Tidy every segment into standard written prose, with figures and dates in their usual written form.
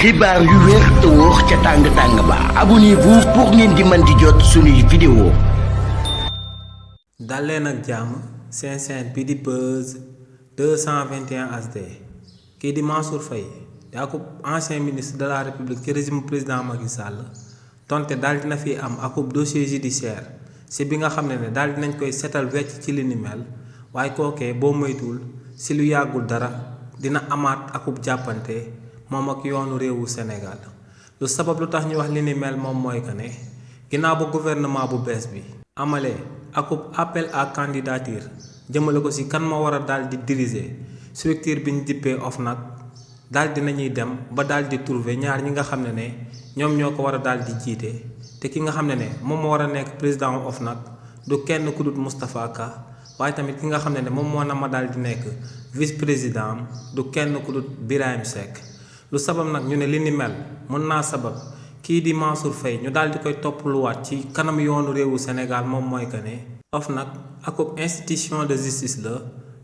xibaar yu wér te wóor ca tàng ba abonnez-vous pour ngeen di mën di jot suñuy vidéo. dal leen ak jàmm seen chaîne bi di Buzz 221 HD kii di Mansour Faye daa ko ancien ministre de la République ci régime président Macky Sall tonte daal dina fi am akub dossier judiciaire si bi nga xam ne daal dinañ koy setal wecc ci li ni mel waaye kookee boo moytuwul si lu yàggul dara dina amaat akub jàppante moom ak yoonu réewu Sénégal lu sabab lu tax ñu wax li ni mel moom mooy que ne ginnaaw ba gouvernement bu bees bi amalee akub appel à candidature jëmale ko ci kan ma war a daal di diriger structure bi ñu dippee OFNAC daal di nañuy dem ba daal di trouver ñaar ñi nga xam ne ñoom ñoo ko war a daal di jiite te ki nga xam ne moom moo war a nekk président OFNAC du kenn ku dul Moustapha Ka waaye tamit ki nga xam ne moom moo na ma daal di nekk vice président du kenn ku dul Birahim Seck. lu sabab nag ñu ne li ni mel mën naa sabab kii di Mansour Faye ñu daal di koy toppluwaat ci kanam yoonu réewu Sénégal moom mooy que ne OFNAC akub institution de justice la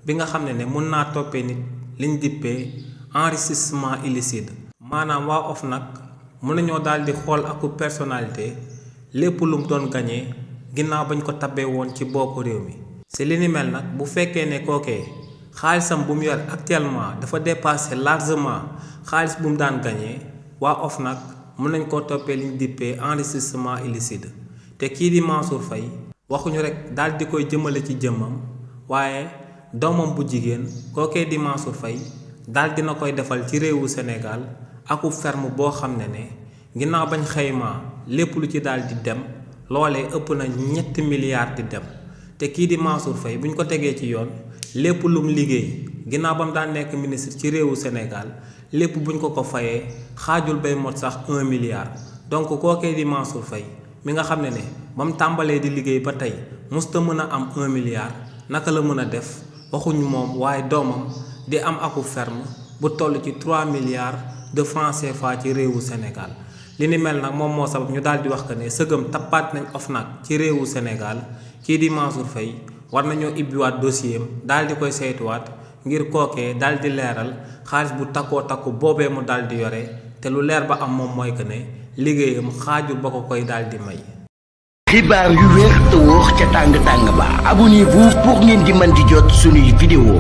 bi nga xam ne mën naa toppee nit liñ dippee enrichissement illicite maanaam waa OFNAC mën nañoo daal di xool akub personnalité lépp lu mu doon gañee ginnaaw bañ ko tabbee woon ci boppu réew mi si li ni mel nag bu fekkee ne kookee xaalisam bu mu yor actuellement dafa dépassé largement xaalis bu mu daan gañee waa OFNAC mën nañ koo toppee liñ dippee enrichissement illicite te kii di Mansour Faye waxuñu rek daal di koy jëmale ci jëmmam waaye doomam bu jigéen kookee di Mansour Faye daal dina koy defal ci réewu Sénégal aku ferme boo xam ne ginnaaw bañ xaymaa lépp lu ci daal di dem loolee ëpp na 7 milliards di dem te kii di Mansour Faye buñ ko tegee ci yoon lépp lum liggéey ginnaaw ba mu daan nekk ministre ci réewu Sénégal lépp buñ ko fayee xaajul bay mot sax 1 milliard donc kookee di Mansour Faye mi nga xam ne ba mu tàmbalee di liggéey ba tey musta mën a am 1 milliard naka la mën a def waxuñu moom waaye doomam di am aku ferme bu toll ci 3 milliards de francs CFA ci réewu Sénégal li ni mel nag moom moo sabab ñu daal di wax que ne sëgëm tappaat nañ OFNAC ci réewu Sénégal kii di Mansour Faye war nañoo ibbiwaat dossier am daal di koy saytuwaat ngir kookee daal di leeral xaalis bu takkoo takku boobee mu daal di yore te lu leer ba am moom mooy que ne liggéeyam xaajul ba ko koy daal di may. xibaar yu wér te wóor ca tàng ba abonnez-vous pour ngeen di mën di jot suñuy vidéo.